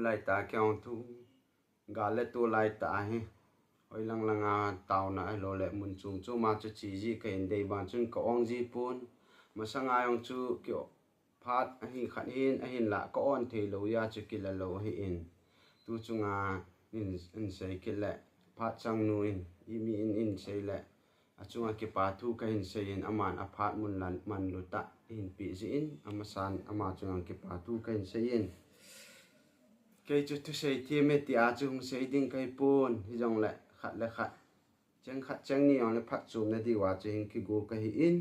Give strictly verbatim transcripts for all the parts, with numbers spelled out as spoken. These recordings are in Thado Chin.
Laitah kei hung thu gal le tu laitah ahi. Hoi lang langa tauna ahilou le mun chom chom a chu che ji kahin dei ban chun ka ong ji pon. Masanga jong chu kei phat ahi khat hin ahinlah ka on thei lou a chu kila lou ahi in. Tu chunga in, in sei kit le phat chang nu in imi in in sei le achunga kipa thu kahin sei in aman aphat mun lan man lu ta hin pi ji in amasan ama chunga kipa thu kahin sei in. Kei chu thusei thiem e tia chu hung sei ding kahi pon, hijongle khat le khat, cheng khat cheng ni jongle phatchomna diuva chu hin kigo kahi in,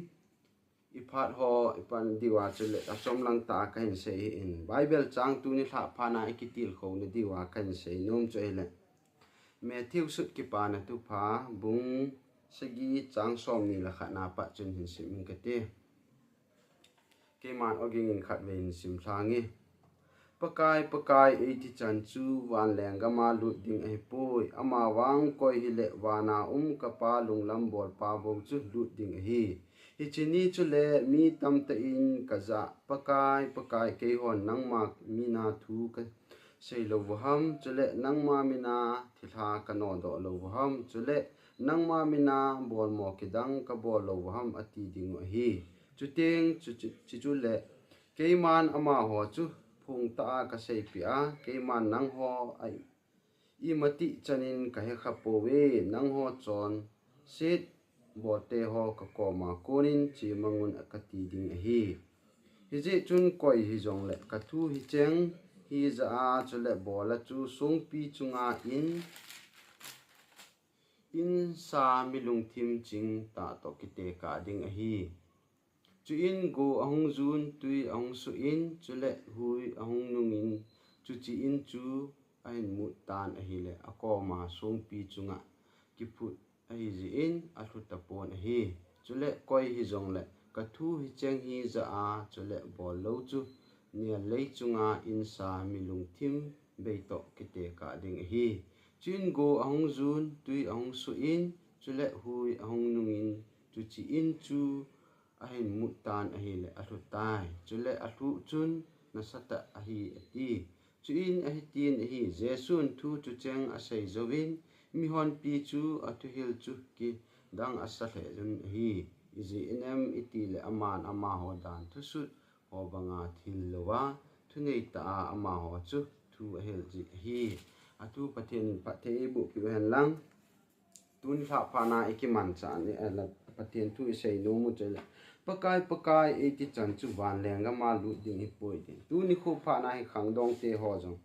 i phat ho i pan diuva chule achom lang tah a kahin sei hi in. Bible chang tuni lhah phat na i kitilkhouna diuva kahin sei nom chu ahile Matthew sut Kipana Thupha bung sagi chang somni le khat na pat chun hin sim in kati. Keiman oging in khatvei hin sim lhang e. Pakai, Pakai, eiti chan chu van lenggam a lut ding ahipoi. Ama vang koi hile vana um ka Pa lunglam bolpa bou chu lut ding ahi. Hiche ni chule mi tamtah in ka jah, Pakai, Pakai, keihon nangma mina thu ka sei lou u ham, chule nangma mina thilha ka nodoh lou u ham, chule nangma mina bolmo kidang ka bol lou u ham, ati ding u ahi. Chuteng chu, chu, chu, chule keiman amaho chu phung tah a ka seipeh a, keiman nangho a imatih chan in ka hekha pouve, nangho chonset bolte ho ka koma konin chemangun kati ding ahi. Hijeh chun koi hijongle ka thu hicheng hi jah a chule bol a chu songpi chunga in, in sa mi lungthim ching tah toh kitekah ding ahi. Chuin go ahung jun, tui ahung suh in, chule hui ahung nung in, chuche in chu ahin mut tan ahile, akoma songpi chunga kiphut ahi jeh in alhu tapon ahi. Chule koi hijongle ka thu hicheng hi jah a chule bol lou chu nial lei chunga in sa mi lungthim bei toh kitekah ding ahi. Chuin go ahung jun, tui ahung suh in, chule hui ahung nung in, chuche in chu ahin mut tan ahile alhu tai. Chule alhuh chun nasatah ahi ati. Chuin ahitin ahi, Jesun thu chucheng asei jouvin, mihonpi chu athuhil chu kidang asa lheh jun ahi. Ijeh inem itile aman amaho dan thusut ho banga thil louva, thunei tah a amaho chu thu ahil jeh ahi. Athu Pathen in phatthei eiboh peh u hen lang. Tuni lhah phat na i kimanchah ni, eh, la, Pathen thu i sei nom u chu le, Pakai, Pakai, eiti chan chu van lenggam a lut ding hipoi ti. Tuni khu phat na hi khangdong te ho jong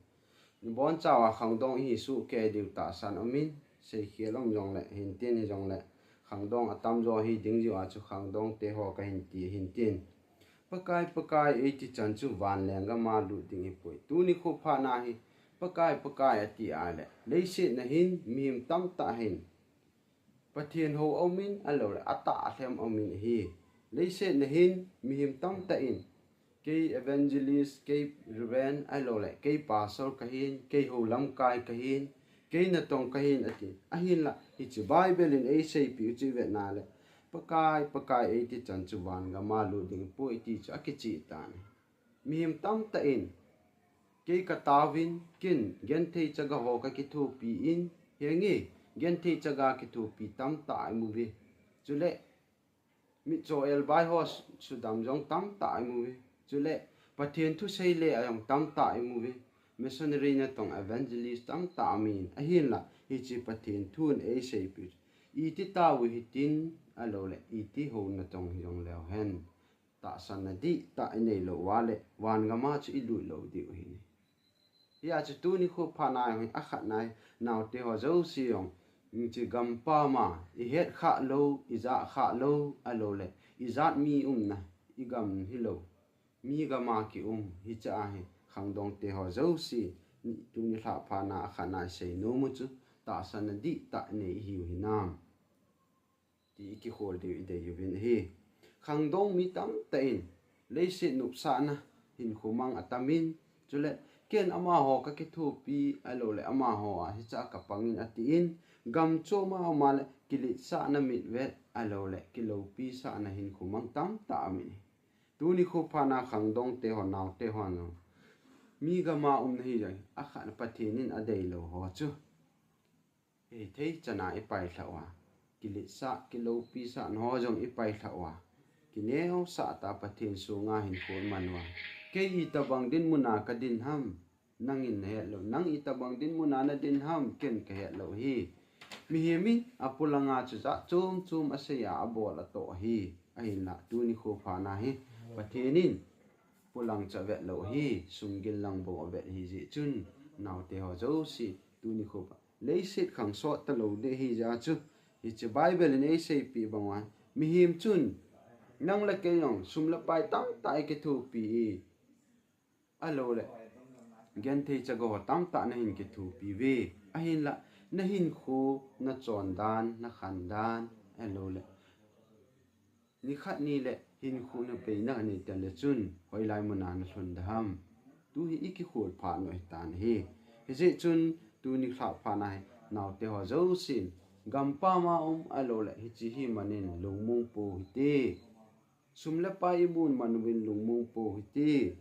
Ibonchauva khangdong ihi soh kei diu tahsan umin, seikhel um jongle, hintin hijongle, khangdong atamjo hi ding jiuva chu khangdong te ho kahin ti hintin. Pakai, Pakai, eiti chan chu van lenggam a lut ding hipoi. Tuni khu phat na hi, Pakai, Pakai ati a le, leiset na hin, mihem tamtah hin, Pathen hou aumin, ahilouleh, atah alhem aumin ahi. Leiset na hin, mihem tamtah in, kei evangelist, kei reverend, ahilouleh, kei pastor kahin, kei hou lamkai kahin, kei natong kahin, ati. Ahinlah, hiche Bible in eiseipeh u chu ivet na le, Pakai, Pakai, eiti chan chu van gam a lut ding hipoi ti chu akicheh tan ahi. Mihem tamtah in, kei kataovin, ken, genthei chaga ho kakithopi in, henge, genthei chaga kithopi tamtah imu uve. Chule, mitcho elbai ho sudam jong tamtah imu uve. Chule, Pathen thusei le a jong tamtah imu uve. Missionary natong evangelist tamtah aumin, ahinlah, hiche Pathen thun eiseipeh u chu. Iti tao u hitin, ahilouleh, iti hou natong hijongleu hen. Tahsanna dihtah inei lou uva le, van gam a chu ilut lou diu ahi. Hia chu tuni khu phat na hi, akhat na hi, naote ho jouse jong, hiche gam pam a, ihet khah lou, ijah khah lou, ahilouleh, ijat mi umna, igam hilou, mi gam a kium, hiche a hi, khangdong te ho jouse, tuni lhah phat na akhat na isei nom u chu, tahsanna dihtah inei ihiu hinam. Ti ikikhol diu idei uvin ahi. Khangdong mi tamtah in, leiset nopsahna hinkho mang atamin, chule, ken amaho kakithopi, ahilouleh amaho a hicha kapangin atin, gam chom a um a le kiletsahna mitvet, ahilouleh kiloupisahna hinkho mang tamtah aumin ahi. Tuni khu phat na khangdong te ho, naote ho jong, Mi gam a umna hi jong, akhat na Pathen in adeilou ho chu, hithei chan a ipailhah uva, kiletsah, kiloupisah na ho jong ipailhah uva, kineosah tah a Pathen sunga hinkho iman uva, kei itobang dinmun a kadin ham, nangin nahet lou, nang itobang dinmun a nadin ham, ken kahet lou ahi. Mihem in apolang a chu jat chom chom asei a, abol atoh ahi. Ahinlah tuni kho phat na hi, Pathen in polang chu avet lou ahi, sunggil lang bou avet ahi jeh chun, naote ho jouse, tuni kho phat, leiset khang sot talou ding ahi jeh a chu, hiche Bible in eiseipeh bang uva, mihem chun, nang le kei jong, sum le pai tamtah ikithopi e, ahilouleh, genthei chaga ho tamtah nahin kithopi uve, ahinlah, nahinkho, nachon dan, nakhan dan, ahilouleh, nikhat nileh hinkho napeina kanei tengle chun, hoilai mun a nalhun ding ham? Tu hi ikikhol phat u ahitan ahi. Hijeh chun, tuni kho phat na hi, naote ho jousen, gampam a um ahilouleh, hiche hi man in lungmong pou hite. Sum le pai imun man uvin lungmong pou hite.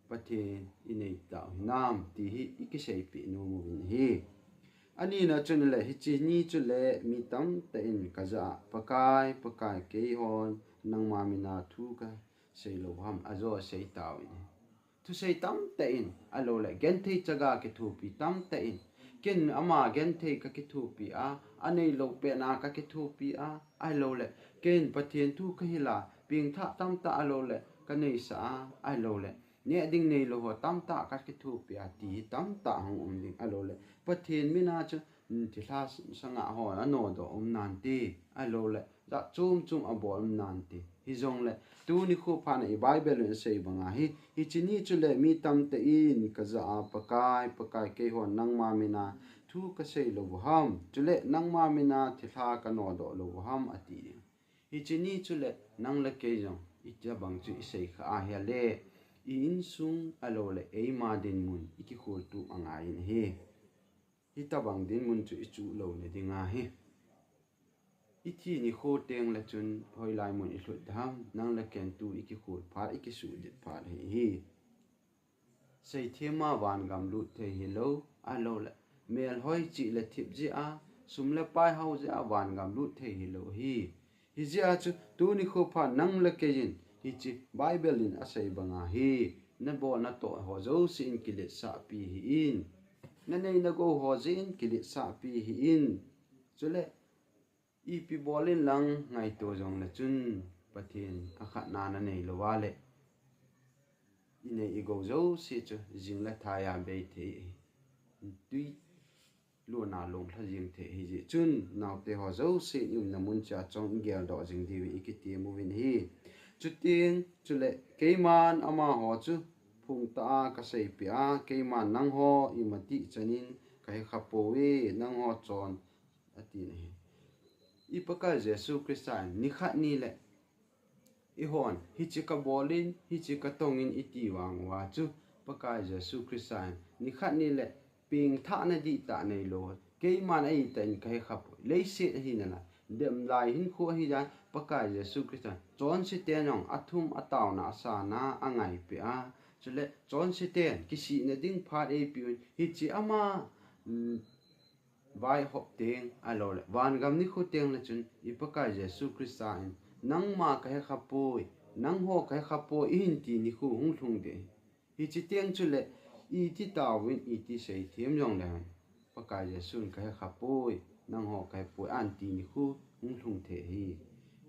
Pathen inei tau hinam, ti hi ikiseipeh nom uvin ahi. Ani na chun le, hiche ni chule mi tamtah in kajah a, Pakai, Pakai, keihon nangma min a thu kasei lou ham, ajo asei tauvin ahi. Thusei tamtah in, ahilouleh, genthei chaga kithopi tamtah in, ken ama genthei kakithopi a, aneilou pet na kakithopi a, ahilouleh, ken Pathen thu kahil a, pengthah tamtah ahilouleh, kaneisah a, ahilouleh, neh ding neilou ho tamtah kakithopi a, ti hi tamtah hung um ding, ahilouleh, Pathen min a chu, thilha sanga ho anodoh um nante, ahilouleh, jat chom chom abol um nante. Hijongle, tuni kho phat na i Bible in asei banga hi, hiche ni chule mi tamtah in kajah a, Pakai, Pakai, keihon nangma min a thu kasei lou u ham, chule nangma min a thilha kanodoh lou u ham, ati ding. Hiche ni chule nang le kei jong, itobang chu isei kha ahile, i insung ahilouleh, eima dinmun ikikhol tup angai in ahi. Hitobang dinmun chu ichuh louna dinga hi, ithi nikho tengle chun hoilai mun ilhut ding ham, nang le ken tu ikikhol phat, ikisuhdit phat ahi. Seithem a vangam lut thei hilou, ahilouleh, melhoi chih le thip jeh a, sum le pai hao jeh a vangam lut thei hilou ahi. Hijeh a chu, tuni kho phat nang le kei in, hiche Bible in asei banga hi, nabol natoh ho jouse in kiletsahpi hih in. Nanei nagou ho jouse in kiletsahpi hih in. Chule, ipi bol in lang ngaito jongle chun, Pathen akhatna nanei lou a leh, inei igou jouse chu jing le thai a bei thei ahi. Twi lona longlha jing thei ahijeh chun, naote ho jouse in iumna mun cheh a chun geldoh jing diuvin ikitem uvin ahi. Chuteng chule keiman amaho chu phungtah a kaseipeh a, keiman nangho imatih chan in kahekhapouve, nangho chon, atin ahi. I Pakai Jesu Christa in nikhat nileh eihon hiche kabol in, hiche katong in iti vang uva chu, Pakai Jesu Christa in nikhat nileh pengthahna dihtah neilou, keiman ahitah in kahekhapoi. Leiset ahinalai, demlai hinkho ahidan, Pakai Jesu Christa chonseten jong athum ataona asana angaipeh a, chule chonseten kisihna ding phat eipeuvin, hiche ama vaihop teng ahilouleh vangam nikho tengle chun, i Pakai Jesu Christa in, nangma kahekhapoi, nangho kahekhapoi, ihin ti nikho hung lhung ding ahi. Hiche teng chuleh iti tauvin, iti seithem jongle hen, Pakai Jesu in kahekhapoi, nangho kahepoi, ahin ti nikho hung lhung thei ahi.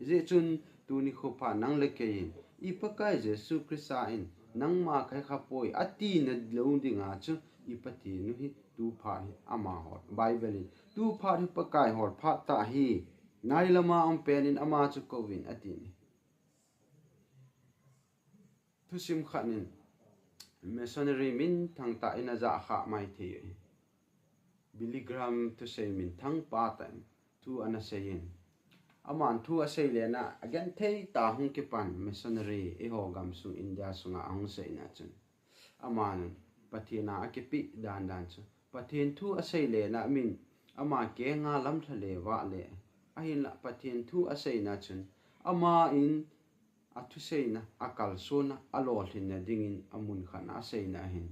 Hijeh chun, tuni kho phat nang le kei in, i Pakai Jesu Christa in, nangma kahekhapoi, atina lou dinga chu, i Pathen u hi, tu phat hi amaho, Bible in, tu phat hi Pakai hol phat tah ahi, nai lama um pen in ama chu kouvin atin ahi. Thusim khat in, missionary minthang tah in ajah khah maithei u ahi. Billy Graham thusei minthang pa tah in thu ana sei in, aman thu asei lena, agenthei tah hung kipan missionary eiho gamsung India sunga ahung seina chun, aman Pathen a akipeh dandan chu, Pathen thu asei lena min, ama kenga lamlha le vahle, ahinlah Pathen thu aseina chun, ama in athuseina, akalsonna, alolhinna dingin amun khat na aseina ahin,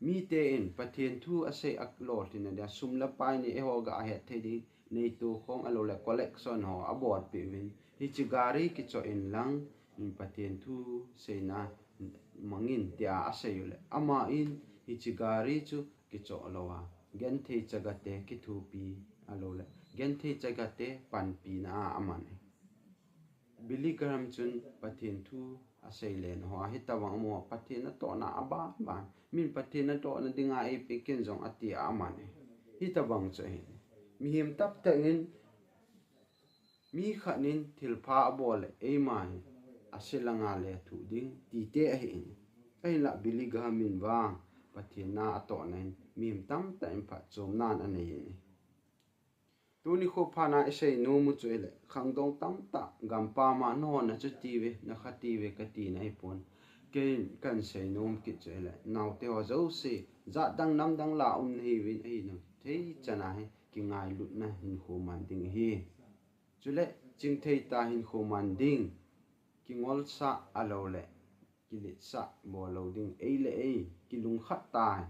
Mite in Pathen thu asei a lolhinna dia sum le pai nei eiho ga ahet thei ding, neito khom ahilou le collection ho abolpeh uvin. Hiche gari kichoh in lang, Pathen thu seina mangin tia asei u le, ama in hiche gari chu kichoh lou a, genthei chagate kithopi ahilou le genthei chagate panpina a aman e. Billy Graham chun Pathen thu asei le na ho a, hitobang amaho Pathen natohna aban ban, min Pathen natohna dinga eipe kin jong ati a aman e. Hitobang chu ahi. Mihem tamtah in, mi khat in thilpha abol le eima hi ase langa lethuh ding tite ahi in. Ahinlah Billy Graham in vang Pathen na atohna in mihem tamtah in phatchomna anei in. Tuni khophat na isei nom u chu ahile, khangdong tamtah gampam a nahon nachu tiuve, nakha tiuve katina ahipon. Kei kahin sei nom kit chu ahile, naote ho jouse, jat dang nam dang la um nahiuvin, ahi nung thei chana hi kingailutna hinkho man ding ahi. Chule chingthei tah hinkho man ding, kingolsah ahilou le kiletsah bol lou ding, ei le ei kilungkhat tah,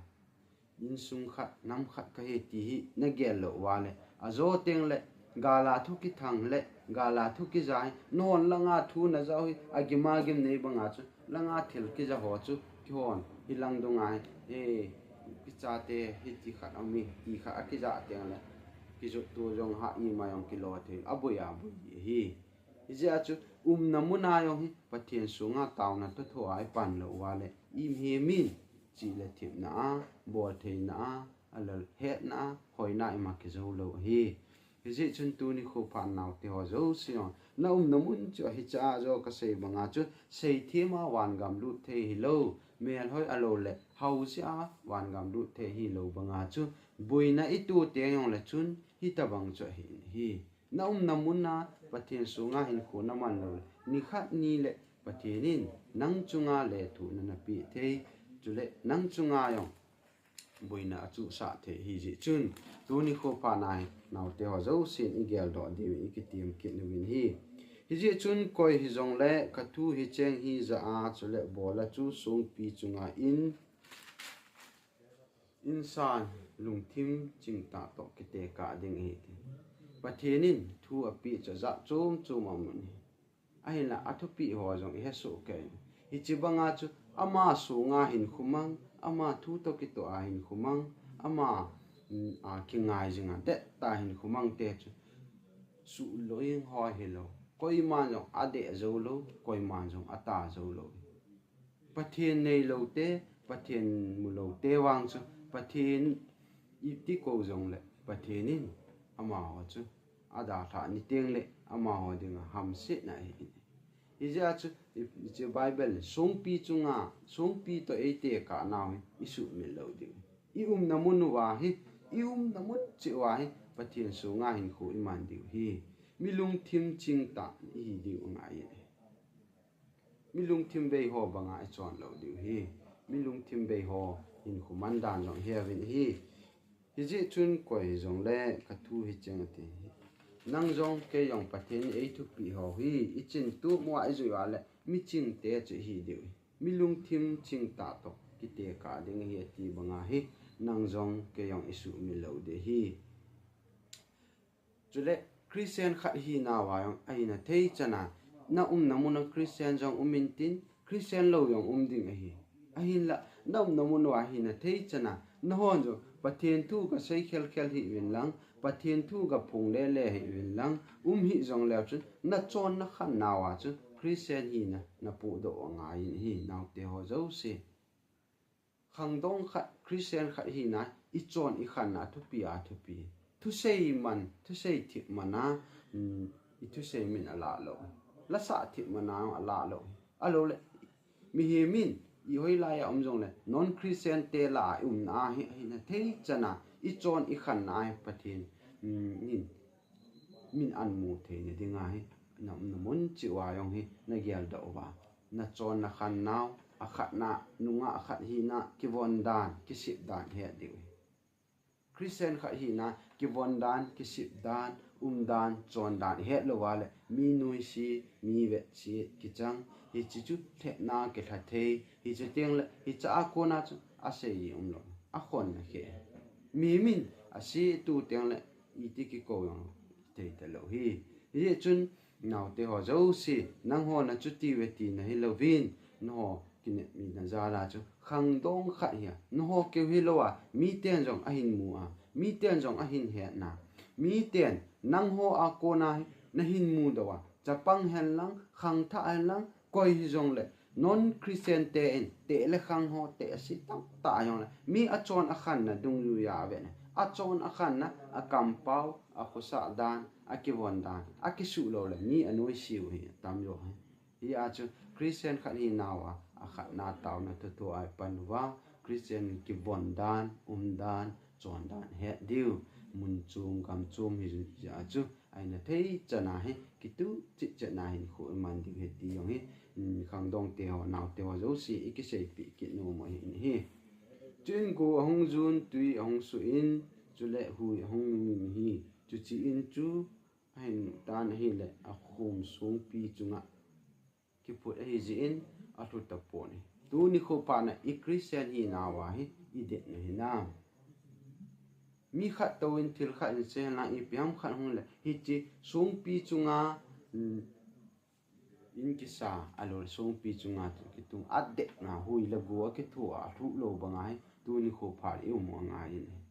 insung khat, nam khat kahi ti hi nagel lou uva le, ajo teng le, gal a thu kithang le, gal a thu kija hi, nahon langa thu najah u hi, agim agim nei banga chu, langa thil kija ho chu, kihon, hilang dunga hi, e, kichate, hiti khat aum e, ti khat akijah teng le, kijot tu jong ha ima jong kilo thei, aboi aboi ahi. Hijeh a chu, umna mun a jong hi, Pathen sunga taona thotho a ipan lou uva le, imihem in, chih le themna a, boltheina a, ahilou le hetna a, hoina a ima kijou lou ahi. Hijeh chun tuni khophat naote ho jouse jong, na umna mun chu hiche a jo kasei banga chu, seithem a vangam lut thei hilou, melhoi ahilou le, hao jeh a vangam lut thei hilou banga chu, boina ito teng jong le chun, hitobang chu ahi in ahi. Na umna mun a Pathen sunga hinkho naman lou le, nikhat ni le Pathen in nang chunga lethuhna napeh thei, chule nang chunga jong boina achuhsah thei ahi jeh chun, tuni khophat na hi, naote ho jousen igel doh diuvin ikitem kit uvin ahi. Hijeh chun koi hijongle, kathu hicheng hijeh a, chule bol a chu songpi chunga in, insan lungthim chingtah toh kitekah ding ahi ti. Pathen in thu apeh chu ajat chom chom aum in ahi. Ahinla athupeh ho jong ihesoh kei. Hiche banga chu ama sunga hinkho mang, ama thu toh kitoh a hinkho mang, ama, mm, a kingai jinga dettah hinkho mang te chu suhloing ho hilou. Koiman jong adeh jou lou, koiman jong ata jou lou. Pathen neilou te, Pathen mulou te vang chu, Pathen iti kou jongle, Pathen in amaho chu adalhah ni tengle, amaho dinga hamsetna ahi in. Hijeh a chu, i, hiche Bible in songpi chunga, songpi toh eitekah nau hi isuhmil lou diu. I umna mun uva hi, i umna mun cheh uva hi, Pathen sunga hinkho iman diu ahi. Mi lungthim chingtah ihi diu angai in. Mi lungthim bei ho banga ichon lou diu ahi. Mi lungthim bei ho hinkho man dan jong iheuvin ahi. Hijeh chun koi hijongle kathu hicheng ati hi. Nang jong kei jong Pathen in eithupeh ho hi, ichin tup uva ijui uva le, miching te chu ihi diu ahi. Mi lungthim chingtah toh kitekah ding ahi ati banga hi, nang jong kei jong isuhmil lou ding ahi. Chule Christian khat hina uva jong ahina thei chana, na umna mun a Christian jong um intin, Christian lou jong um ding ahi. Ahinla, na umna mun uva hina thei chana, nahon jong Pathen thu gasei khel khel hih uvin lang, Pathen thu gaphong le le hih uvin lang, um hih jongleu chun, nachon nakhan nauva chun Christian hina napohdoh angai in ahi, naote ho jouse. Khangdong khat, Christian khat hina, ichon ikhanna athupi athupi. Thusei man, thusei thip man a, um, ithusei min alah lou. Lasah thip man a alah lou. Ahilou le, mihem in, ihoilai a um jongle, non-Christian te lah a iumna ahi, ahina thei chana, ichon ikhanna ahi Pathen, um, in, min amu theina dinga hi, na umna mun cheh uva jong hi, nagel doh uva. Nachon nakhan nau, akhatna, nungah khat hina, kivon dan, kisip dan het diu ahi. Christian khat hina, kivon dan, kisip dan, um dan, chon dan, ihet lou uva le, mi nuisat, mi vetset, kichang, hiche chu lhepna kilha thei, hiche teng le, hiche a kona chu, asei umlou, akhonna khe. Mi min ase tu teng le iti kikou jong thei talou hi. Hijeh chun naote ho jouse, nangho nachuti uve tina hilouvin, nangho kinepna jal a chu khangdong khat hi a, nangho keu hilou a, miten jong ahin mu a, miten jong ahin hetna, miten nangho a kona hi nahin mudoh a, chapang hen lang, khangthah hen lang, koi hijongle, non Christian te in teh le khang ho teh ase tamtah jongle, mi achon akhanna dungjuiya ave ne. Achon akhanna, akampau, akhosah dan, akivon dan, akisuh lou le mi anoise u hi atamjo hi. Hia chu Christian khat hinauva, akhatna taona thuthu a ipan uva, Christian kivon dan, um dan, chon dan het diu, mun chom gam chom hijeh a chu, aina thei chan a hi, kituh cheh cheh na hinkho iman diu ahi ti jong hi, mm, khangdong te ho, naote ho jouse ikiseipeh kit nom u ahi hi. Chuin go ahung jun, tui ahung suh in, chule hui ahung nungin ahi. Chuche in chu ahin tan ahile, akhom songpi chunga kiphut ahijeh in, alhu tapon ahi. Tuni nikho phatna i Christian hinauva hi idetna hinam? Mi khat touvin thil khat inse henlang, ipi ham khat hung le, hiche songpi chunga, mm, in kisa, alou le songpi chunga chu kitung, adetna hui le go akitho a, alhuh lou banga hi, tuni nikho phat i um u angai in ahi.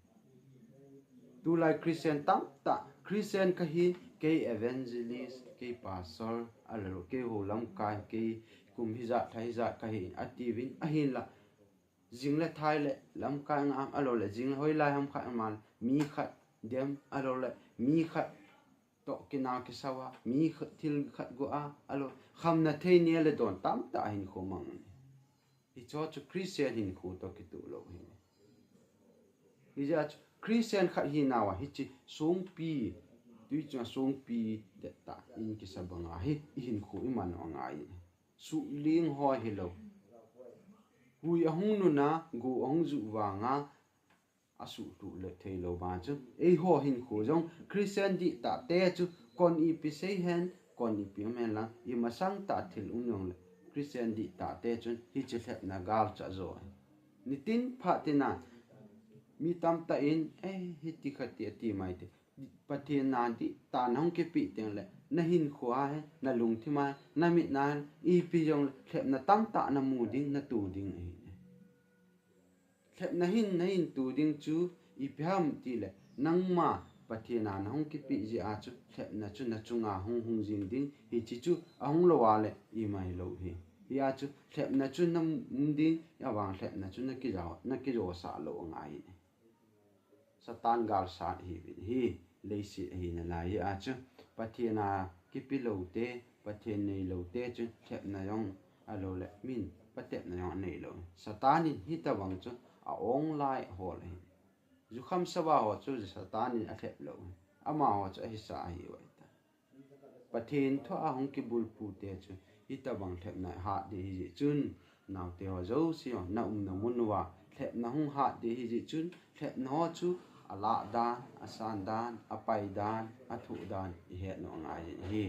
Tulai Christian tamtah, Christian kahi, kei evangelist, kei pastor, alou le keiho lamkai, kei kum hijat, lha hijat kahi, atiuvin, ahinla, jing le thai le lamkai ngam, alou le jing le hoilai ham khat aman, mi khat dem, alou le mi khat toh kina kisauva, mi khat thil khat go a, alou, khamna thei neh le don tamtah hinkho mang u ahi. Hicheho chu Christian hinkho toh kitoh lou ahi. Hijeh a chu Christian khat hinauva hiche songpi, tui chunga songpi dettah in kisa banga hi, ihinkho iman u angai in ahi. Suhling ho hilou, hui ahung nun a, go ahung juh vanga, asuhtuh le theilou banga chu, eiho hinkho jong Christian dihtah te chu, kon ipi sei hen, kon ipi um hen lang, imasang tah thil um jongle, Christian dihtah te chun hiche lhepna galcha jo ahi. Nitin phat tina, mi tamtah in, eh, hiti khati ati maite. Pathen na dihtah nahung kipeh tengle, nahinkho a hi, nalungthim a hi, namit na hi, ipi jongle lhepna tamtah namu ding, nato ding ahi. Lhepna hin nahin to ding chu ipi ham tile, nangma Pathen a nahung kipeh jeh a chu lhepna chu nachunga hung hung jing ding, hiche chu ahung lou a le ima hilou ahi. Hia chu lhepna chu namu ding, avang lhepna chu nakijosah lou angai in ahi. Satan galsat ahiuvin ahi, leiset ahi nalai a chu, Pathen a kipe lou te, Pathen neilou te chu lhepna jong alou le min patepna jong aneilou. Satan in hitobang chu a-ong lai ahol ahi. Jukham sava ho chu Satan in alhep lou. Amaho chu ahisah ahiuve ta. Pathen thua hung kibulpu te chu hitobang lhepna hat ding ahijeh chun, naote ho jouse ho, naumna mun uva lhepna hung hat ding ahijeh chun, lhepna ho chu alah dan, asan dan, apai dan, athoh dan ihet u angai in ahi.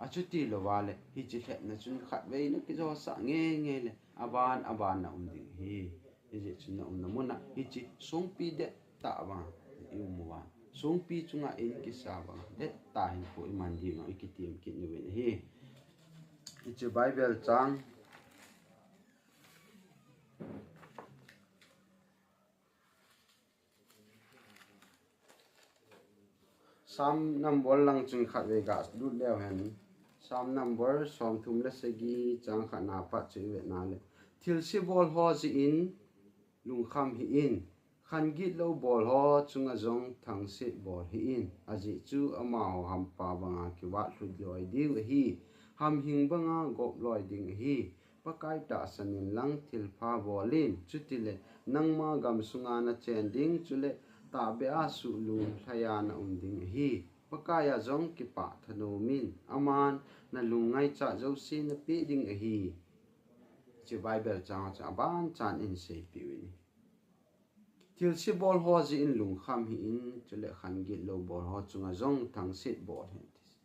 Achuti louva le, hiche lhepna chun khatvei nakijosah ngeingei le, aban aban naum ding ahi. Hijeh chun naumna mun a hiche songpi dettah vang i um uva, songpi chunga in kisa vang dettah hinkho iman ding u ikitem kit uvin ahi. Hiche Bible chang Psalm number lang chun khatvei galut leu hen. Psalm number somthum le sagi chang khatna pat chu ivet na le, thilse bol ho jeh in lungkham hih in, khan gitlou bol ho chunga jong thangset bol hih in, ajeh chu amaho hampa banga kivat lhut loi diu ahi, hamhing banga gop loi ding ahi. Pakai tahsan in lang thilpha bol in, chutile nangma gamsunga nachen ding, chule tahbeh a suhlung lhaiya naum ding ahi. Pakai a jong kipah thanom in, aman nalung ngaichat jouse napeh ding ahi. Hiche Bible chang chu aban chan in seipeh uvin ahi. Thilse bol ho jeh in lungkham hih in, chule khan gitlou bol ho chunga jong thangset bol hih in, ati.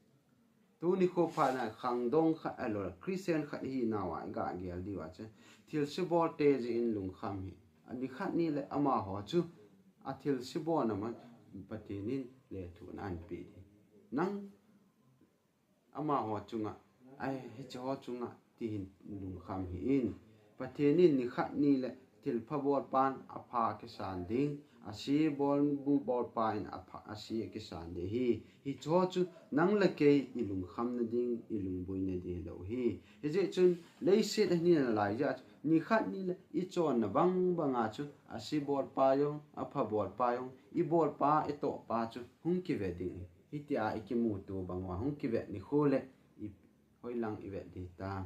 Tuni kho phat na khangdong khat ahilou le Christian khat hina uva i ga gel diu a chu, thilse bol te jeh in lungkham hi. A nikhat ni le amaho chu a thilse bolna man Pathen in lethuhna ahin pe ding. Nang amaho chunga, ai, hiche ho chunga, ti hin lungkham hih in. Pathen in nikhat ni le thilpha bolpan apha akisan ding, ase bol, bu bolpa in apha, ase akisan ding ahi. Hiche ho chu nang le kei i lungkhamna ding, i lungboina ding hilou ahi. Hijeh chun leiset a hinna lai jeh a chu, nikhat ni le i chonna bang banga chu, ase bolpa jong, apha bolpa jong, i bolpa, i tohpa chu hung kive ding ahi. Hitia i kimuto bang uva hung kivet nikho le i hoilang i vet ding hitam.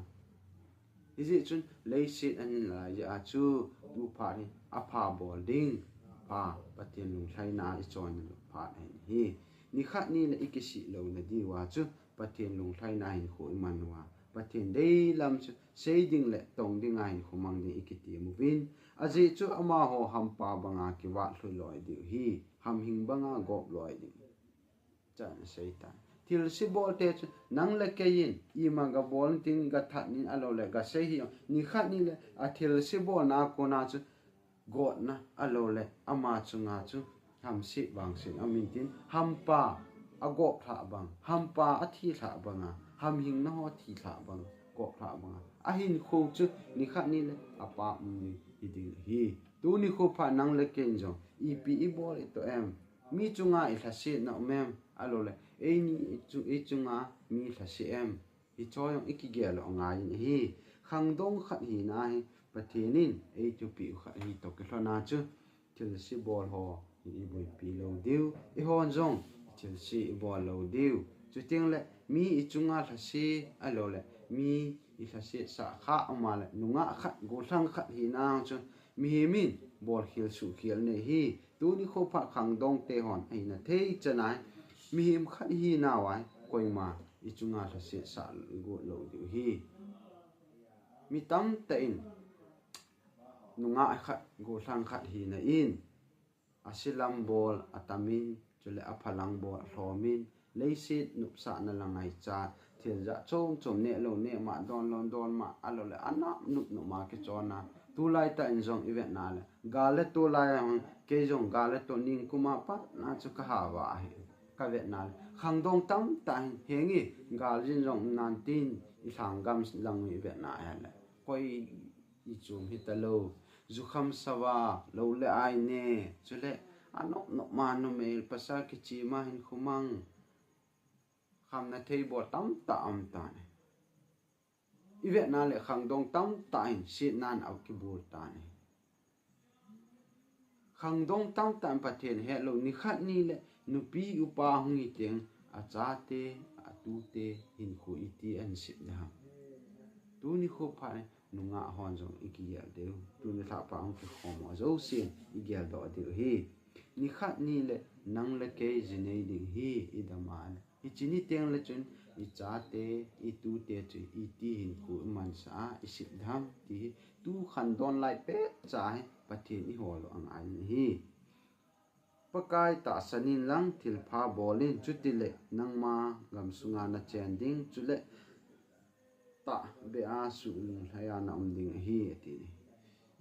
Hijeh chun leiset a hinna lai jeh a chu tu phat hi apha bol ding, pha Pathen lunglhaina i chonna phat ahi. Nikhat ni le i kisih louna diuva chu Pathen lunglhaina hinkho i man uva, Pathen deilam chu sei ding le tong dinga hinkho mang ding i kitem uvin, ajeh chu amaho hampa banga kivat lhoi loi diu ahi, hamhing banga gop loi diu. Chan a seitan. Thilse bol te chu nang le kei in ima ga bol tin ga that nin ahilou le ga sei hi, nikhat ni le a thilse bolna a kona chu gotna ahilou le ama chunga chu hamse vangse aum in tin, hampa a gop lhah bang, hampa a thi lhah banga, hamhingna ho thi lhah bang, gop lhah banga a hinkho chu nikhat ni le apap um ding hi ding ahi. Tuni kho phat nang le kei in jong ipi i bol i toh em? Mi chunga i lhasetna um em? Ahilou le eini i chu, i chunga mi lhase em? Hiche ho jong i kigel u angai in ahi. Khangdong khat hina hi Pathen in ei thupeh u khat hi toh kilhon a chu, thilse bol ho hi i boipi lou diu, eihon jong thilse i bol lou diu. Chuteng le mi i chunga lhase ahilou le mi i lhasetsah kha um a le, nungah khat, gollhang khat hina chu mihem in bolkhel suhkhel nei ahi. Tuni kho phat khangdong te hon ahina thei chan a hi, mihem khat hina uva hi koima i chunga lhasetsah got lou diu ahi. Mi tamtah in nungah khat, gollhang khat hina in, ase lam bol atam in, chule apha lang bol alhom in, leiset nopsahna la ngaichat, thil jat chom chom, neh lou neh ma, don lou don ma, ahilou le anop nop nop ma kichon a. Tulai tah in jong i vet na le, gal le tol lai a hung, kei jong gal le tol ning kum a pat na chu ka hava ahi. Ka vet na le, khangdong tamtah hin, henge, gal jin jong nan tin, i lhang gam lang i vet na le, koi i chom hita lou, jukham sava, lou le ai ne, chule anop nop ma numei pasal kichim a hinkho mang, khamna thei bol tamtah um tan ahi. I vet na le khangdong tamtah in setnan a kibol tan ahi. Khangdong tamtah in Pathen hetlou, nikhat ni le nupi upa hung hi teng, achate, atute hinkho iti ahin sep ding ham? Tuni kho phat in nungah hon jong i kigel diu, tuni lhah phat hung kikhom ho jousen i geldoh diu ahi. Nikhat ni le nang le kei ji nei ding ahi, i dam a le. Hiche ni teng le chun i chate, i tute chu iti hinkho i mansah a i sep ding ham ti hi, tu khangdong lai pet cha hi Pathen i hol u angai in ahi. Pakai tahsan in lang thilpha bol in, chutile nangma gamsunga na chen ding, chule tahbeh a suh lunglhai a na um ding ahi, ati.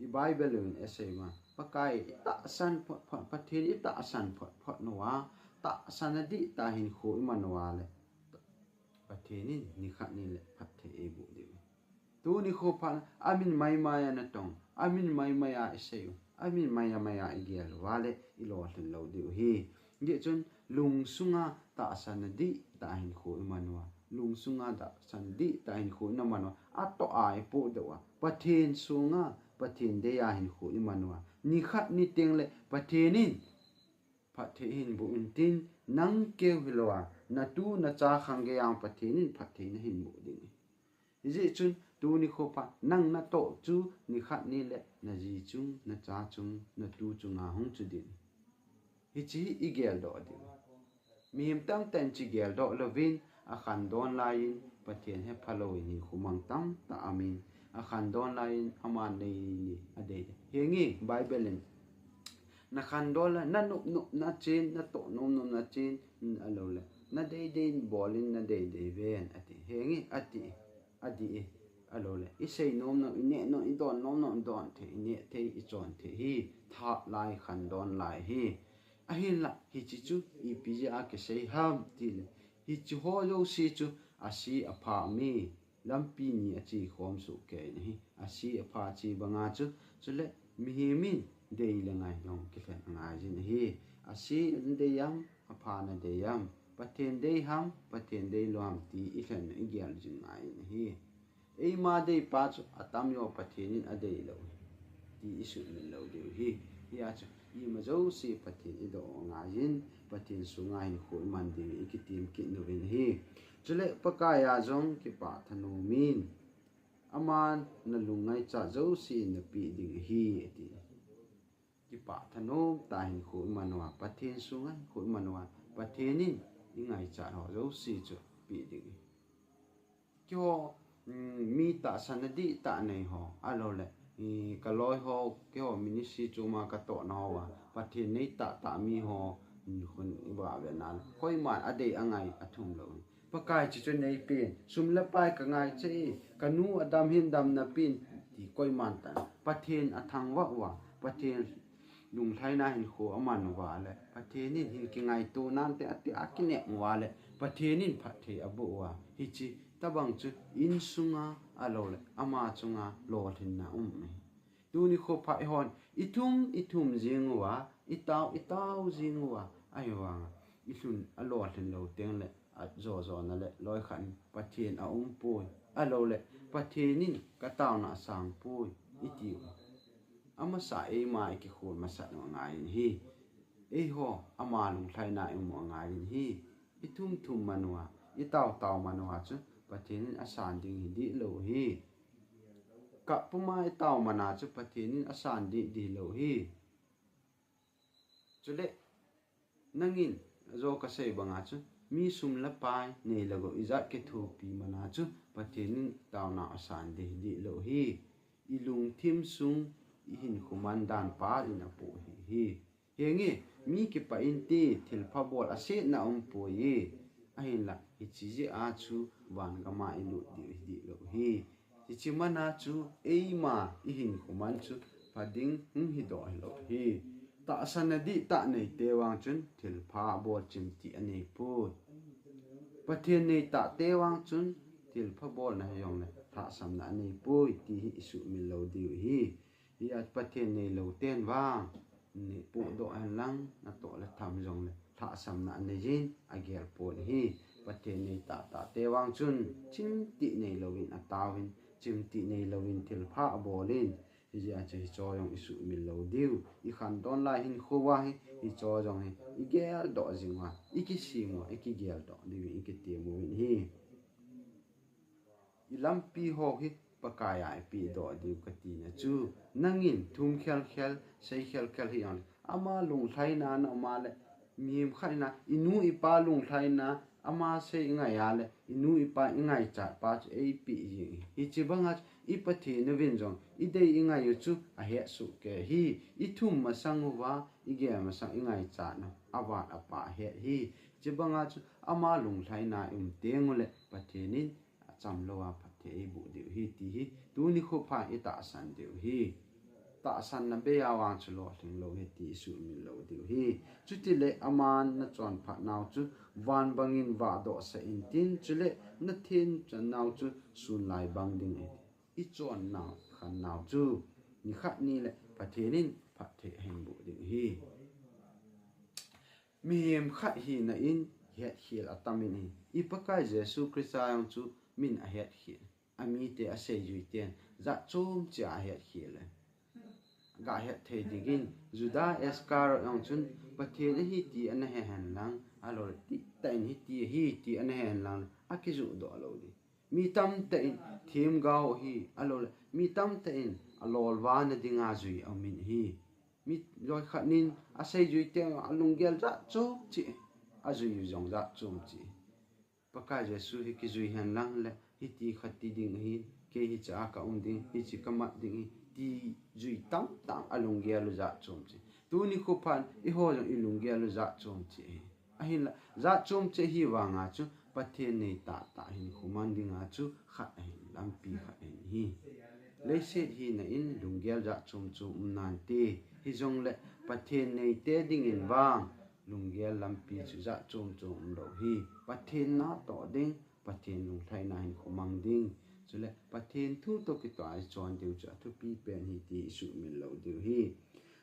I Bible in asei ma, Pakai i tahsan phot phot, Pathen i tahsan phot phot uva, tahsan a dihtah hinkho i man uva le, Pathen in nikhat ni le phatthei eiboh diu. Tuni kho phat, amin maimai a na tong, amin maimai a i sei u, amin maimai a i gel uva le i lolhin lou diu ahi. Hijeh chun lungsunga tahsan a dihtah hinkho i man uva, lungsunga tahsan a dihtah hinkho i na man uva, atoh a i pohdoh uva, Pathen sunga, Pathen dei a hinkho i man uva, nikhat ni teng le Pathen in phatthei ahin boh in tin, nang keu hilou a, na tu na cha khang gei a Pathen in phatthei na hin boh ding ahi. Hijeh chun tuni kho phat nang natoh chu nikhat ni le na ji chung, na cha chung, na tu chunga hung chu ding ahi. Hiche hi i geldoh diu. Mihem tamtah in hiche geldoh louvin, akhangdong lai in Pathen hepha lou in hinkho mang tamtah aum in, akhangdong lai in ama nei ni adei. Henge Bible in, na khangdong lai, na nop nop na chen, na toh nom nom na chen, ahilou le Nadei dei in bol in, nadei dei ven ati. Henge ati, adih e. Alou le, isei nom nom, ineh nom, idon nom nom, idon thei, ineh thei, ichon thei hi tha lai, khandon lai hi. Ahinla hiche chu ipi jeh a kisei ham tile, hiche ho jouse chu ase apha mi, lampi ni ache khom soh kei in ahi. Ase apha che banga chu, chule mihem in dei le ngai jong kilhen angai jin ahi. Ase nadei am, apha nadei am, Pathen dei ham, Pathen dei lou ham ti ilhen u igel jing ngai in ahi. Eima deipa chu atam jo, Pathen in adei lou hi ti isumil lou diu hi. Hia chu ima jouse Pathen idoh angaiyin, Pathen sunga hinkho iman diu ikitem kit uvin ahi. Chule Pakai a jong kipah thanom in, aman nalung ngaichat jouse in napeh ding ahi ati. Kipah thanom tah a hinkho iman uva, Pathen sunga hinkho iman uva, Pathen in ingaichat ho jouse chu peh ding ahi. Keiho, um, mi tahsan na dihtah nei ho, alou le, i, kaloi ho, keiho ministry choma katohna ho uva, Pathen nei tahtah mi ho, um, khun iva vena le, koiman adei angai athum lou. Pakai chu chu neipen, sum le pai kangaicha e, kanu adam hin damna pen, ti koiman tah. Pathen athangvah uva, Pathen lunglhaina hinkho aman uva le, Pathen in hin kingaito nante ati akinep uva le, Pathen in phatthei aboh uva. Hiche tobang chu insunga alou le, ama chunga lolhinna um ahi. Tuni khophat eihon ithum, ithum jing uva, itao, itao jing uva, ahivanga ilhun alolhin lou teng le, ajo jona le, loikhat in Pathen aumpoi, alou le, Pathen in kataona asangpoi, iti u. Amasa eima ikikhol masat u angaiyin ahi. Eiho, ama lunglhaina imu angaiyin ahi. Ithum thum man uva, itao tao man uva chu Pathen in asan ding hi dihlou ahi. Kap puma itao mana chu Pathen in asan dih dihlou ahi. Chule, nangin, ajo kasei banga chu, mi sum le pai, nei le gou ijat kithopi mana chu, Pathen in taona asan dih dihlou ahi. Ilungthim sung, ihinkho man dan pal in apoh ahi. Henge, mi kipah inte, thilpha bol asetna aumpoi. Ahinla, hiche jeh a chu van gama ilut diu hi dihlou ahi. Hiche mana chu eima ihinkho man chu pha ding hung hidoh hilou ahi. Tahsan na dihtah neite vang chun thilpha abol chimtih aneipoi. Pathen neitahte vang chun thilpha bolna hijongle lhahsamna aneipoi ti hi isuhmil lou diu ahi. Hia Pathen neilou ten vang, neipohdoh henlang, natoh le tham jongle lhahsamna aneiyin agel pon ahi. Pathen neitahtahte vang chun chimtih neilouvin ataovin, chimtih neilouvin thilpha abolin, hijeh a chu hicho jong isuhmil lou diu, ikhangdon lai hinkho uva hi, hicho jong hi igeldoh jing uva, ikisem uva, ikigeldoh diuvin, ikitem uvin ahi. Ilampi ho hi Pakai a ipehdoh diu katina chu, nangin thum khelkhel, sei khelkhel hijongle, ama lunglhaina na um a le, mihem khat in a, inu ipa lunglhaina, ama sei ingai a le, inu ipa ingaichat pa chu eipeh jeng ahi. Hiche banga chu, i Pathen uvin jong idei ingai u chu ahetsoh kei ahi. Ithum masang uva, igel masang ingaichatna, avat apah ahet ahi. Hiche banga chu, ama lunglhaina ium tengule, Pathen in achamlouva phatthei eiboh diu ahi ti hi, tuni khophat itahsan diu ahi. Tahsanna bei a vang chu lolhing lou ahi ti isuhmil lou diu ahi. Chutile aman nachonphat nau chu, van bangin vahdohsah intin, chule nathem chan nau chu sunlai bang ding ahi. Ichon nau, khan nau chu, nikhat nile Pathen in phatthei ahin boh ding ahi. Mihem khat hina in hetkhel atamin ahi. I Pakai Jesu Christa jong chu min ahetkhel, amite aseijui ten jat chom cheh a ahetkhel e. Gahet thei dingin Judas Iscariot jong chun Pathen ahi ti ana he henlang, alou le dihtah in hiti ahi ti ana he henlang le akijuhdoh lou ding. Mi tamtah in themgao ahi, alou le mi tamtah in alolvahna dinga jui aumin ahi. Mi loikhat in aseijuite alunggel jat chom cheh, ajui u jong jat chom cheh. Pakai Jesu hi kijui henlang le hiti khati ding ahin, kei hiche a kaum ding, hiche kamat ding ahi, ti jui tamtah alunggel u jat chom cheh. Tuni khophat in eiho jong ilunggel u jat chom cheh ahi. Ahinla, jat chom cheh hi vanga chu Pathen nei tahtah hinkho mang dinga chu khat ahin, lampi khat ahin hi. Leiset hina in lunggel jat chom chom um nante. Hijongle Pathen neite dingin vang lunggel lampi chu jat chom chom umlou hi. Pathen natoh ding, Pathen lunglhaina hinkho mang ding. Chule Pathen thu toh kitoh a ichon diu chu athupi pen hi ti isuhmil lou diu hi.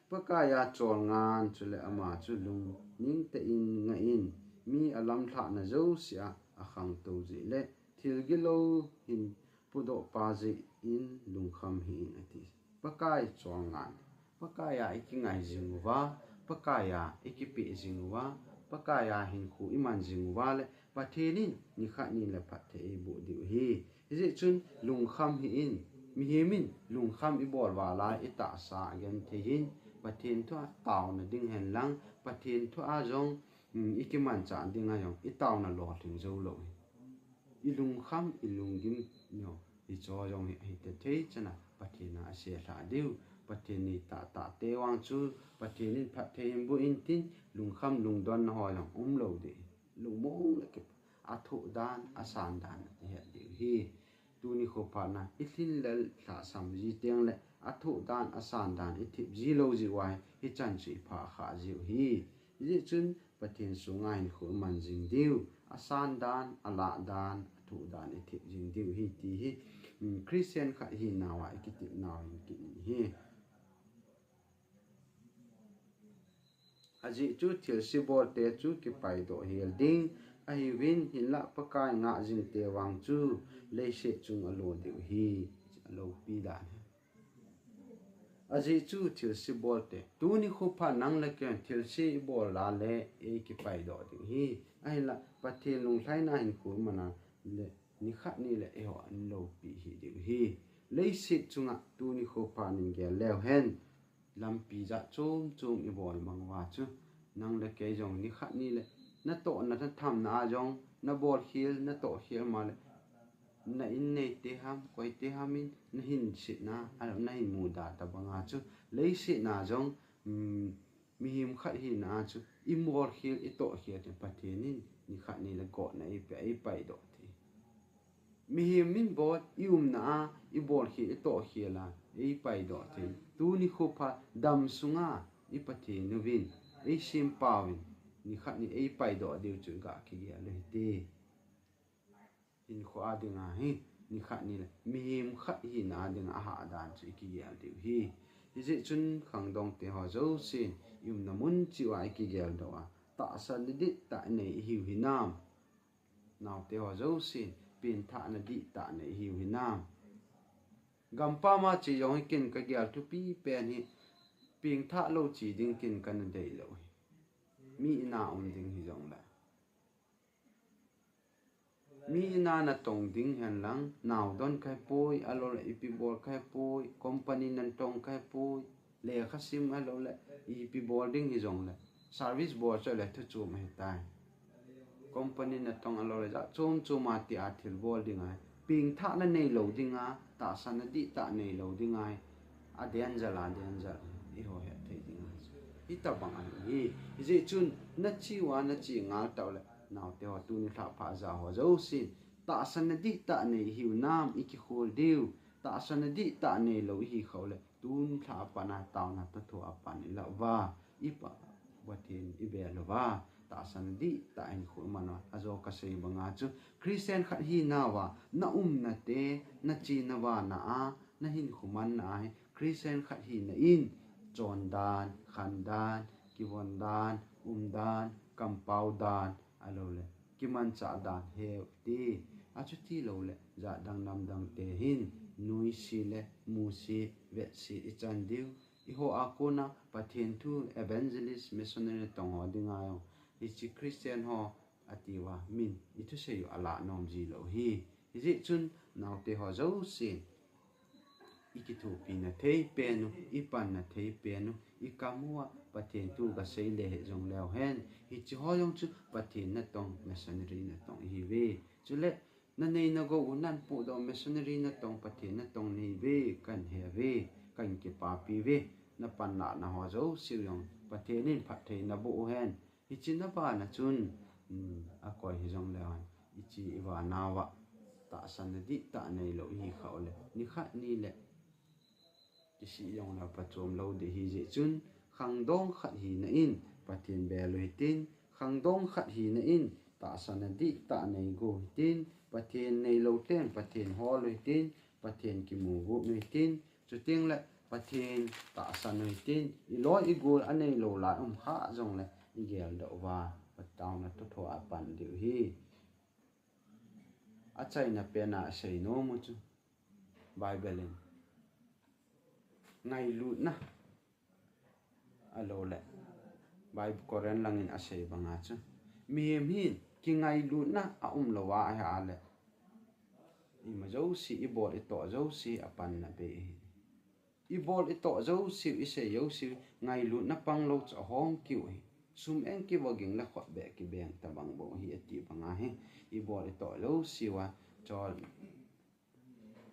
Pakaiya cholngan chule ama chu lungning tah in ngah in, mi alamlhahna jousea akhangtou jeh le thil gilou hin pudoh pa jeh in lungkham hih in ati. Pakai cholngan. Pakaiya ikingai jing uva, Pakaiya ikipeh jing uva, Pakaiya hinkho iman jing uva le Pathen in nikhat ni le phatthei eiboh diu hi. Hijeh chun lungkham hih in, mihem in lungkham ibol uva lai itahsa agenthei hin, Pathen thua taona ding henlang, Pathen thua jong ikimanchah dinga jong itaona lolhing joulou hi. Ilungkham, ilunggim, hicho jong hi ahithei chana Pathen a aselhah diu. Pathen nei tahtah te vang chu Pathen in phatthei hin boh in tin, lungkham lungdonna ho jong umlou ding. Lungmong le kipah, athoh dan, asan dan ati het diu hi. Tuni khophatna ilhin le lhahsam ji tengle athoh dan, asan dan ithep ji lou jeh uva hi, hichan chu iphah khah jiu hi. Hijeh chun Pathen sunga hinkho iman jing diu, asan dan, alah dan, athoh dan ithep jing diu hi ti hi, Christian khat hinauva ikitepnau hin kit in hi. Ajeh chu thilse bolte chu kipaidoh hel ding ahiuvin, hinlah Pakai ngah jingte vang chu leiset chung alo diu hi, aloupi dan hi. Ajeh chu thilse bolte, tuni khophat nang le kei thilse ibol a le eikipaidoh diu hi. Ahinla Pathen lunglhaina hinkho iman a le nikhat ni le eiho ahin loupi hih diu hi. Leiset chunga tuni khophat nin gel leuhen, lampi jat chom chom ibol mang uva chu, nang le kei jong nikhat ni le natohna nathamna a jong nabolkhel, natohkhel ma le na in neite ham, koite ham in nahin setna, nahin muda tobanga chu, leiset na jong mihem khat hina a chu ibolkhel, itohkhel tin Pathen in nikhat ni le gotna eipeh, eipaidoh thei. Mihem in bol, iumna a ibolkhel, itohkhel a eipaidoh thei. Tuni khophat damsunga i Pathen uvin, eisempau vin, nikhat ni eipaidoh diu chu ga kigel u hite. Hinkho a dinga hi, nikhat ni le mihem khat hina a dinga ahahdan chu ikigel diu hi. Hijeh chun khangdongte ho jousen iumna mun cheh uva ikigeldoh a, tahsa nadihtah nei ihiu hinam? Naote ho jousen pengthahna dihtah nei ihiu hinam? Gampam a che jong hi ken kagel thupi pen hi, pengthah lou che ding ken kana deilou hi. Mi ina um ding hijongle, mi ina natong ding henlang, nao don kahipoi, aloule ipi bol kahipoi, company natong kahipoi, lekha sim aloule ipi bol ding hijongle, service bol chu le thuchom ahitai. Company natong aloule jat chom chom a tia thil bol dinga, pengthahna neilou dinga, tahsa nadihtah neilou dinga, a danger a danger, eiho hetthei dinga. Hitobang ahi hi. Hijeh chun nache uva nache ngal tah ule, naote ho, tuni lhah phat a ja ho jousen, tahsa nadihtah nei ihiu nam ikikhol diu, tahsa nadihtah neilou ihi khah ule, tun lhah a pat a taona toh thua pat ilah uva, i Pa Pathen ibel uva, tahsa nadihtah hinkho iman uva, ajo kasei banga chu Christian khat hinauva, naumna te, nachena vana a, nahinkho manna a hi Christian khat hina in chondan, khandan, kivondan, umdan, kampau dan, aloule kimanchah dan heu te. Achuti loule jatdang namdang te hin nuise le muse, vetse ichan diu. Eiho a kona Pathen thu evangelist, missionary natong ho dinga jong, hiche Christian ho atiuva min ithusei u alah nom ji lou hi. Hijeh chun naote ho jousen ikithopina thei pen u, ipanna thei pen u, ikam uva Pathen thu gasei le hih jong leuhen, hiche ho jong chu Pathen natong, missionary natong ihiuve. Chule nanei nagou u nanpohdoh missionary natong, Pathen natong nahiuve, kahin he uve, kahin kipapi uve. Napanlahna ho jouse u jong Pathen in phatthei naboh uhen. Hiche na bana chun, um, akoi hijongle hon, iche ivana uva tahsan na dihtah neilou ihi khah uleh, nikhat nile kisih jongle pachom lou ding ahi jeh chun, khangdong khat hina in Pathen bel u hitin, khangdong khat hina in tahsan na dihtah nei go hitin, Pathen neilou ten Pathen hol u hitin, Pathen kimu go u hitin, chutengle Pathen tahsan u hitin, iloi igol aneilou lai um khah jongle igeldoh uva, pataona thotho a pan diu ahi. Achaina pena asei nom u chu Bible in ngailutna, ahilouleh Bible Korean langin asei banga chu, mihem hin kingailutna aumlouva ahile, ima jouse, ibol itoh jouse apanna bei ahi. Ibol itoh jouseu, isei jouseu, ngailutna panglou chu ahong kiu ahi. Sum eng kivoging le khutbeh kibeng tobang bou ahi ati banga hi, ibol itoh jouseu a, chol,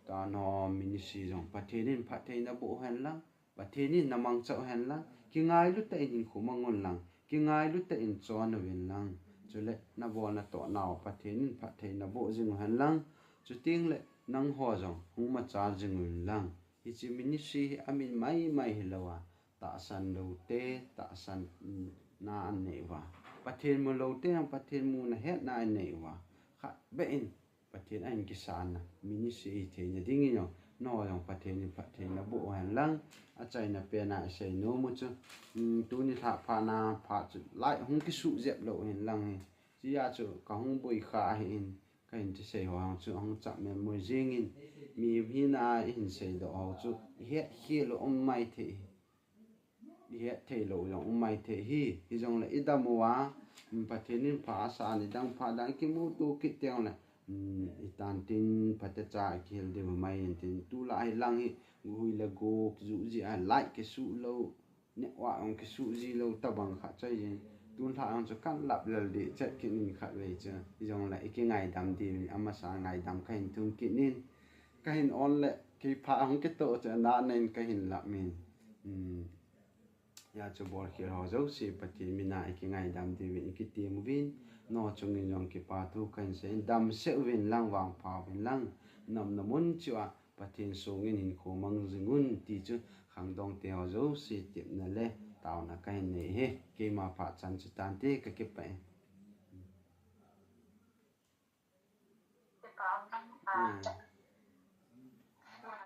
tano ministry jong Pathen in phatthei naboh uhen lang, Pathen in namangcha uhen lang, kingailu tah in hinkho mang un lang, kingailu tah in chon uvin lang. Chule nabol natoh nau Pathen in phatthei naboh jing uhen lang, chutengle nangho jong hung machal jing uvin lang. Hiche ministry hi amin maimai hilouva, tahsan loute tahsan, mm, na anei uva, Pathen mu loute jong Pathen muna hetna anei uva, khat beh in Pathen ahin kisanna ministry ihi theina dingin jong, nangho jong Pathen in phatthei naboh uhen lang. Achaina pena isei nom u chu, um, tuni lhah phatna phat chu light hung kisuh jep lou uhen lang hi. Hijeh a chu kahung boi kha ahin, kahin tisei ho jong chu ahung chap mem mui jingin, mihem hina a ihin seidoh ho chu ihet khel u um maithei hi. Ihet theilou jong um maithei hi, hijongle idam uva, um, Pathen in pha asa nidang phat dang kimuto kit tengle, um, itan tin phatecha kihil diu mai intin, tulai hilang hi, guhui le go kijuh ji a light kisuh lou, network jong kisuh ji lou tobang khat choi jin. Tun lhah jong chu kan lap lel ding chet kit in khatvei chu. Hijongle ikingaidam diuvin, amasa ngaidam kahin thum kit in. Kahin on le, kei pha hung kitoh chu, ana nen kahin lap min. Um, hijeh chun bolkhel ho jouse Pathen mina ikingaidam diuvin ikitem uvin, nangho chungin jong kipa thu kahin sei in, damsel uvin lang, vangpha uvin lang, naumna mun cheh uva Pathen songin hinkho mang jing un ti chu khangdong te ho jouse tepna le taona kahin nei e. Keima phat chan chu tante, kakipah e. Hmm.